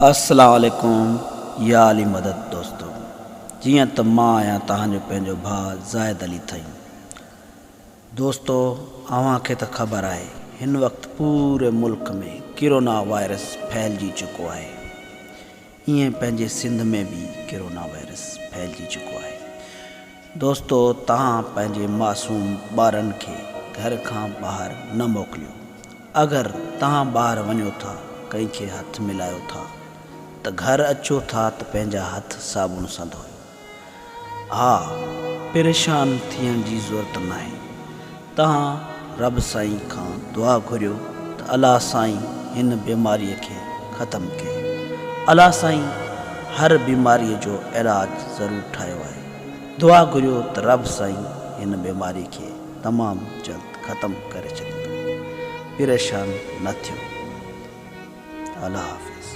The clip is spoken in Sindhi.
السلام عليڪم يا علي مدد دوستو جيئن ته مان آهيان توهان جو پنهنجو ڀاء زاهد علي ٿهيم دوستو اوهان کي ته خبر آهي هن وقت پوري ملڪ ۾ ڪرونا وائرس ڦهلجي چڪو آهي ايئن پنهنجي سنڌ ۾ به ڪرونا وائرس ڦهلجي چڪو آهي دوستو توهان پنهنجي معصوم ٻارن کي گهر کان ٻاهر نه موڪليو اگر توهان ٻاهر وڃو ٿا ڪنهن کي هٿ ملايو ٿا ته گهر اچو ٿا ته پنهنجا هٿ صابڻ سان ڌويو ها پريشان ٿيڻ جي ضرورت ناهي توهان رب سائين کان دعا گهريو ته الله سائين هن بيماري کي ختم ڪري الله سائين هر بيماري جو علاج ضرور ٺاهيو آهي دعا گهريو ته رب سائين هن بيماري کي تمام جلد ختم ڪري ڇڏيندو. پريشان نه ٿيو. الله حافظ.